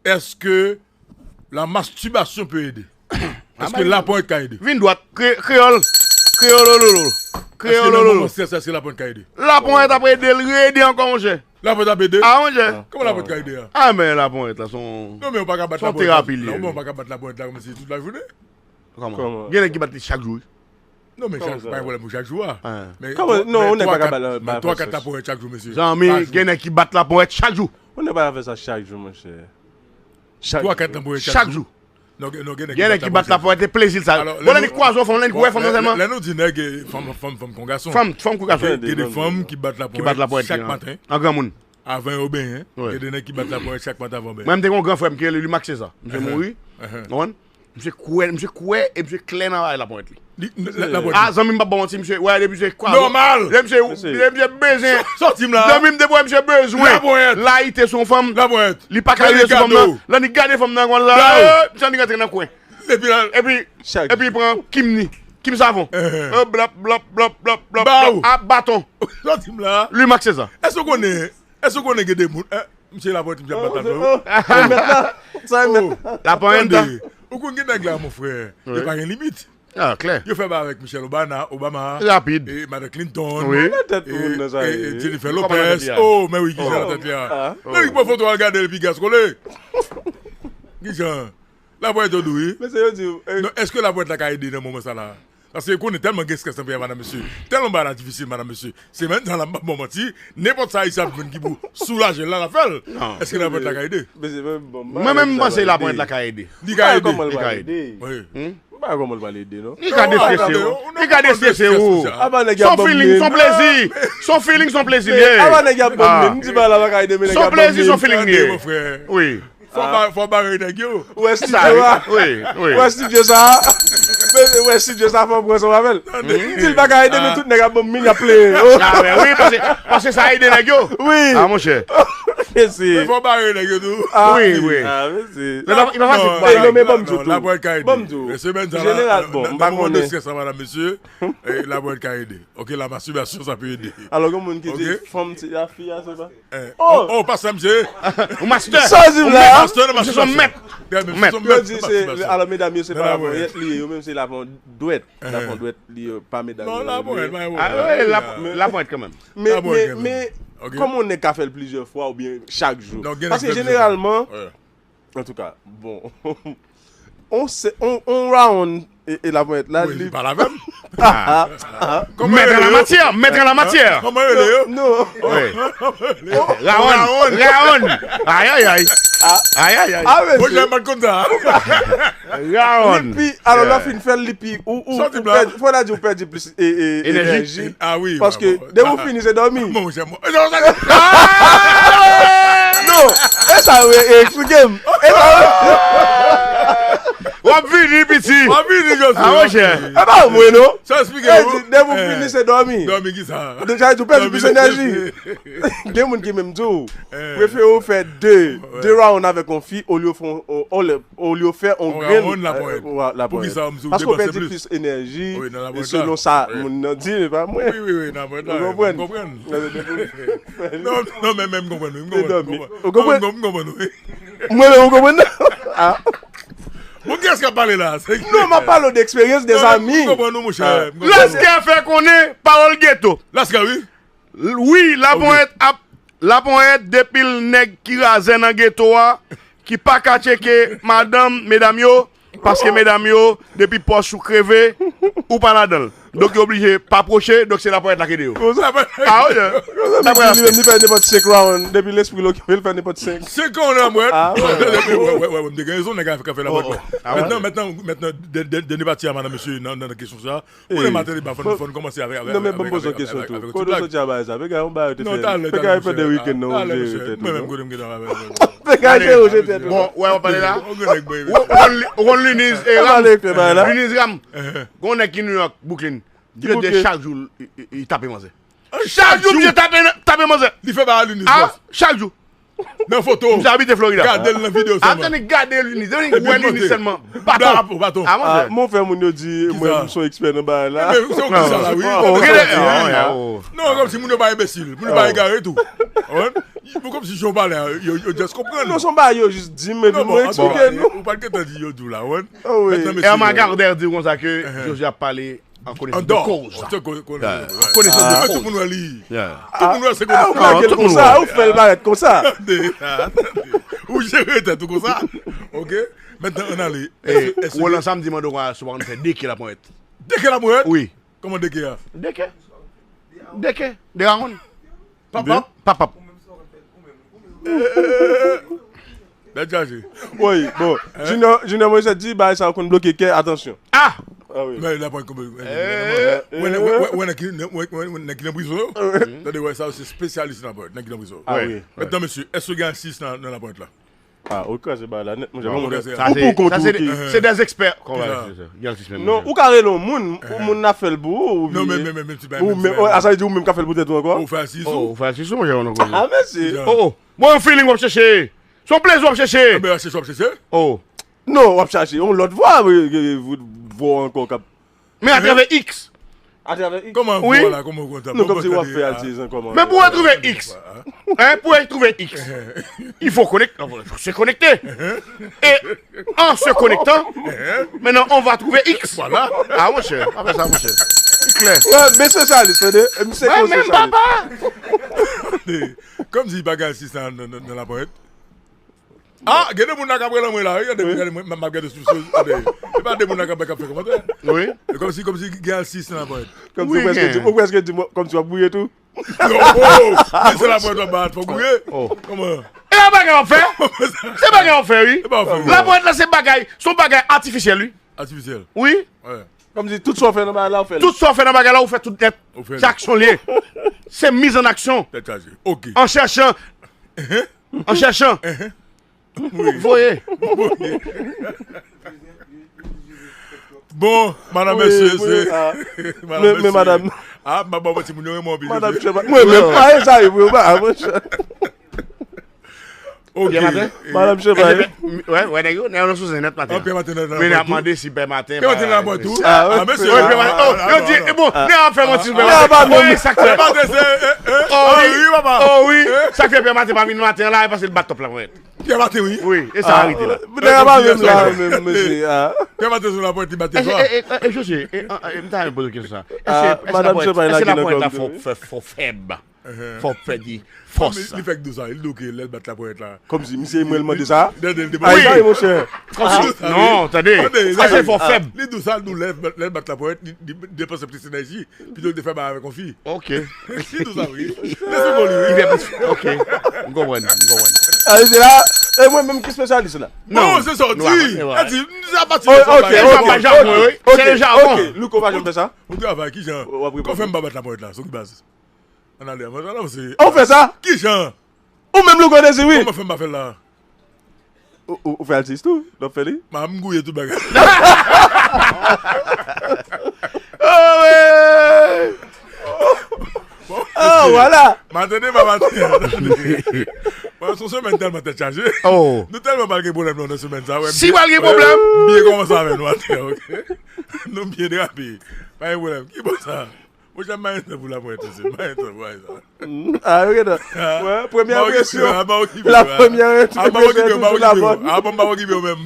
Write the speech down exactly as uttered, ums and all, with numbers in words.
Est-ce que la masturbation peut aider? Est-ce que laponyèt ka ede? Vin dwat. Kre- Kreyòl. Kreyòl ololo. Kreyòl ololo. Est-ce que laponyèt ka ede? Laponyèt ap ede l rede ankò, monchè. Laponyèt ap ede? Ah, monchè. Kòman laponyèt ka ede a? Ah, men laponyèt la, son... Non, men ou pa ka bat laponyèt la. Ou pa ka bat laponyèt la kòmsi tout la jounen. Kòman? Gen nèg ki bat li chak jou. Non, men chak, pa gen pwoblèm pou chak jou a. Men twa kat laponyèt chak jou, mesye. Zanmi, gen nèg ki bat laponyèt chak jou. Ou nèg pa ka fè sa chak jou, monchè. Twa kat laponyèt chak jou. Non, gen nèg ki bat laponyèt, se plezi l sa. Bon, lè li kwaze yon fanm, lè li wè fanm nan sèlman. Lè nou di nèg, fanm, fanm, fanm kon gason. Fanm, fanm kon gason. Gen de fanm ki bat laponyèt chak maten. An granmoun. Avan yo benyen. Gen de nèg ki bat laponyèt chak maten avan benyen. Mwen, m te gen yon gran frè m ki rele Lumax César. Misye mouri. Ou konprann? Misye kwè, misye kwè e misye klè nan bagay laponyèt li. Ah, zanmi m, p ap ba w manti, misye, wè, depi misye kwaze. Nòmal. Depi misye, depi misye bezwen. Sòti m la. Zanmi m, depi wè misye bezwen. Laponyèt. Layite sou yon fanm. Laponyèt. Li pa ka rive sou fanm nan. Lè li gade fanm nan konsa, misye annik rantre nan kwen. Epi la. Epi, epi li pran Kim ni. Kim savon. Blòp, blòp, blòp, blòp, blòp, blòp. A baton. Sòti m la. Lumax César. Èske w konnen Èske w konnen gen de moun, eh, misye laponyèt, misye ap bat laponyèt. Sa e mèt la. Sa e mèt la. Laponyèt la. Ou konn gen nèg la, mon frè, yo pa gen limit. Ah, klè. Yo fè bagay avèk Michelle Obama, Obama, rapid, e Madan Clinton, e Jennifer Lopez. Oh, men wi, ki jan nan tèt li a. Lè li pran foto, al gade l, piga kole. Ki jan? Laponyèt yo dou, wi. Mesye, yo di w, eh, non, èske laponyèt la ka ede nan moman sa la? Paske konnen tèlman gen estrès nan peyi a, madanm mesye. Tèlman bagay la difisil, madanm mesye. Semèn sa la, m p ap ba w manti, nenpòt sa Ayisyen ap jwenn ki pou soulaje l la, l ap fè l. Èske laponyèt la ka ede? Mwen menm, m panse laponyèt la ka ede. Li ka ede. Li ka ede. Wi. M pa wè kòman l pral ede, non. Li ka destrese w. Li ka destrese w. Se yon feeling, se yon plezi. Se yon feeling, se yon plezi li ye. Apa nèg y ap ban m li? M di bagay la pa ka ede, men nèg y ap ban m li. Se yon plezi, se yon feeling li ye. Wi. Fò ba, fò bare nèg yo. Ou wè estidyo a? Wi, wi. Ou wè estidyo sa a? Men, ou wè estidyo sa a, fò pran ansanm avè l. M di l pa ka ede, men tout nèg ap ban m mil, y ap plenyen. Ah, ben wi, paske, paske sa ede nèg yo. Wi. Ah, monchè. Mesi. Men fò bare nèg yo tou. Wi, wi. Ah, mesi. Men pa, pa fasil pou bare. Non, men ban m di w tou. Ban m di w. Jeneral, bon, m pa konnen. Nan moman de estrès la, madanm mesye, laponyèt ka ede. Ok, la masturbation, ça peut aider. Alò, gen moun ki di fanm se la fi a, se pa. Oh, oh, pastè, misye. Ou master. Sa w di m la? Pastè, nan masturbation. Mèt. Mèt. Yo di se, alò, medam yo, se pa laponyèt li ye, yo menm se lapon dwèt. Lapon dwèt li, pa medam yo. Non, laponyèt, ah, wi, laponyèt kanmenm. Men, men, men, kòman yon nèg ka fè l plizyè fwa oubyen chak jou? Paske jeneralman, Antouka, bon. On se, on, on round e, e laponyèt la, li pale avè m. Maître en la matière, maître en la matière. Kòman yo rele yo? Non. Wi. Round, round. Ay, ay, ay. Ay, ay, ay. Bon, jan m pa t konn sa. Round. Li pi, alò, lè w fin fè l, li pi, ou, ou, ou pèdi, fò n a di ou pèdi plis e, e, enèji. Ah wi. Paske depi w fini, se dòmi. Mon chè, mon... Non, sa... Non, e sa, wi, e, eksplike m. E sa, wi. W ap vini, piti. W ap vini, Josue. Ah, monchè. E pa mwen, non. Sa eksplike m. Depi w fini, se dòmi. Dòmi, ki sa? Deja, ou pèdi plis enèji. Gen moun ki menm di w, prefere w fè de, de round avèk yon fi, olye w fè yon, olye w fè yon grenn laponyèt. Poukisa m di w depanse plis? Paske w pèdi plis enèji, e selon sa moun nan di, e pa mwen. Wi, wi, wi, nan laponyèt la. Ou konprann? Non, non, men, men, m konprann, wi, m konprann, m konprann. Ou konprann? M konprann, wi. Mwen menm, ou konprann? Ah. Bon, kiyès k ap pale la? Non, m ap pale de eksperyans, de zanmi. M konprann ou, monchè. Laskè fè konnen pawòl geto. Laskè, wi. Wi, laponyèt ap Laponyèt depi l nèg ki razè nan geto a, ki pa ka tcheke madanm, medam yo, paske medam yo, depi pòch ou kreve, ou pa ladan l. Donk, yo oblije pa pwoche, donk se laponyèt la ki ede yo. Konsa pa... Ah, wi. Konsa, li menm, li fè nenpòt senk round, depi lespri l okipe, l fè nenpòt senk. Senk round, laponyèt. Ah, wi. Wè, wè, wè, wè, m te gen rezon, nèg la ka fè laponyèt. Mentnan, mentnan, mentnan, dè-, dè-, dènye pati a, madanm, mesye, nan, nan kesyon sa, Konnen maten depi a, fò n, fò n kòmanse avèk, avèk, non, men ban m poze yon kesyon tou. Kote w soti a bagay sa? Pega yon bagay yo te fè. Pega yo fè de wikenn nan ou jere tèt ou, non? Pega jere tèt ou. Bon, wè, w ap pale la. Ou konn Luniz, e, Ram. Luniz Ram. Gon nèg ki New York, Brooklyn. Ki bouke? Chak jou, li, li, li tape manzè. Chak jou, misye tape, tape manzè. Li fè bagay Luniz. Ah, chak jou. Nan foto. Misye abite Florida. Gade l nan videyo sèlman. Gade l, li, li wè li sèlman. Baton. Baton. Ah, monchè. Mon frè, moun yo di mwen m son ekspè nan bagay la. Men se yon ki sa la, wi. Non, kòmsi moun yo pa enbesil. Moun yo pa egare tou. Ou konprann? Pou kòmsi jan w pale a, yo, yo just konprann. Non, se yon bagay yo jis di m, epi mwen eksplike nou. Ou pa t gentan di yo di w la, ou konprann? Herman Gardère di konsa ke Josué ap pale an konesans de koz. An konesans de koz. Tout moun wè li. Tout moun wè se konesans. Ou make l konsa, ou fè l parèt konsa. Tande, tande. Ou jere tèt ou konsa. Ok? Mentnan, ann ale. Roland, samdi, mande w si w pa konn fè deke laponyèt. Deke laponyèt? Wi. Kòman deke a? Deke. Deke. De rawonn. Papap. Papap. Bèl chaje. Wi, bon. Junior, Junior Moïse di, bagay sa yo konn bloke kè, atansyon. Ah! Ah wi. Men la pwen konbe. Wè nèg ki nan prizon yo. Tande, wè sa se spesyalis nan pwen, nèg ki nan prizon. Ah wi. Mentnan, mesye, èske gen asis nan, nan laponyèt la? Ah, ou kraze bagay la nèt, monchè. Ou pou kont ou ki. Se des experts. Non, ou ka rele yon moun, ou moun nan fè l pou ou, ou byen. Ou menm, sa vle di ou menm ka fè l pou tèt ou ankò. Ou fè asis ou. Ou fè asis ou, monchè, ou nan koze. Ah, mèsi. Oh, oh. Bon, yon feeling w ap chèche. Se yon plezi w ap chèche. Ebyen, w ap chèche, w ap chèche. Oh. Non, w ap chache yon lòt vwa, vwa ankò k ap. Men atravè X. Atravè X. Kòman vwa la, kòman w konn sa? Non, kòmsi w ap fè Altis ankò, man. Men pou w retwouve X. Hein, pou w retwouve X. Il faut connecter, se konekte. Et en se connectant, maintenant on va trouver X. Voilà. Ah, monchè, pa fè sa, monchè. Li klè. Wè, men spesyalis, tande. M se konspesyalis. Kòmsi pa gen asis nan, nan, nan, nan laponyèt. Ah, gen de moun la k ap rele mwen la, wi, gade, gade, mwen, m ap gade sou, sou, gade. Se pa de moun la k ap, k ap fè kòmantè. Wi. E kòmsi, kòmsi gen asis nan laponyèt. Kòmsi ou prèske di, ou prèske di, kòmsi w ap gouye tou. Oh, men se laponyèt w ap bat, fò gouye. Kòman? E yon bagay w ap fè. Se bagay w ap fè, wi. Laponyèt la, se bagay, se yon bagay atifisyèl, wi. Atifisyèl. Wi. Kòmsi tout sa w fè nan bagay la, ou fè l. Tout sa w fè nan bagay la, ou fè tout nèt. Se aksyon l ye. Se miz an aksyon. Tèt chaje. Ok. An chèchan. An chèchan. Voye. Bon, madan, mesye, se madan, mesye. Ah, m ap ba w manti, moun yo renmen w anpil. Madan Chèbay. Mwen menm pa e sa, yo, mwen pa, monchè. Ok. Pyè Maten? Madan Chèbay. Wè, wè, nèg yo, nèg yo nan sou zen nèt maten. Pyè Maten nan laponyèt tou. Men ap mande si Pyè Maten. Pyè Maten nan laponyèt tou. Ah, mesye. Yo di, e bon, nèg ap fè manti sou Pyè Maten. Pyè Maten se, oh wi, papa. Oh wi, sa k fè Pyè Maten pa vin maten an la, e paske l bat twòp laponyèt. Pyè Maten, wi. Wi, e sa arete la. Nèg la pa menm la, menm, mesye. Pyè Maten sou laponyèt, li bat de fwa. E, e, e, José, e, e, m ta renmen poze w kesyon sa. Èske, èske laponyèt, èske laponyèt la fò, fò, fò fèb? Fò w pèdi fòs. Li fèk di w sa, li di w ke lè l bat laponyèt la. Kòmsi misye mwen l mande sa. Ay, ay, monchè. Kòmsi, non, tande. Sa se fò fèb. Li di w sa, li di w lè, lè l bat laponyèt, li, li depanse plis enèji. Pito l te fè bagay avèk yon fi. Ok. Li di w sa, wi. Li fè plis, ok. M konprann, m konprann. A, li di la, e mwen menm ki spesyalis la. Non, se sa w di. E di, sa pati nan sa bagay. Se le jargon, wi. Se le jargon. Ok, Louko pa janm fè sa. Ou travay, kijan? Kòman fè m pa bat laponyèt la, sou ki baz? Ann ale, ann avanse. Ou fè sa? Kijan? Ou menm Louko Désiré? Kòman fè m pa fè l la? Ou, ou, ou fè Altis tou? N ap fè li? M ap gouye tout bagay. Oh, voilà. Maten demen maten an, tande. Bon, se yon semèn tèlman tèt chaje. Oh. Nou tèlman pral gen pwoblèm nan semèn sa, wè. Si pral gen pwoblèm. M byen kòmanse avè nou atè, ok? Nou byen drape. Pa gen pwoblèm. Ki bò sa? Monchè, m pa gen tan pou laponyèt, mesye. M pa gen tan pou bagay sa. Ah, ok, non. Wè, premyè enpresyon. La premyè enpresyon toujou la bòn. Ah, bon, m pa okipe w menm.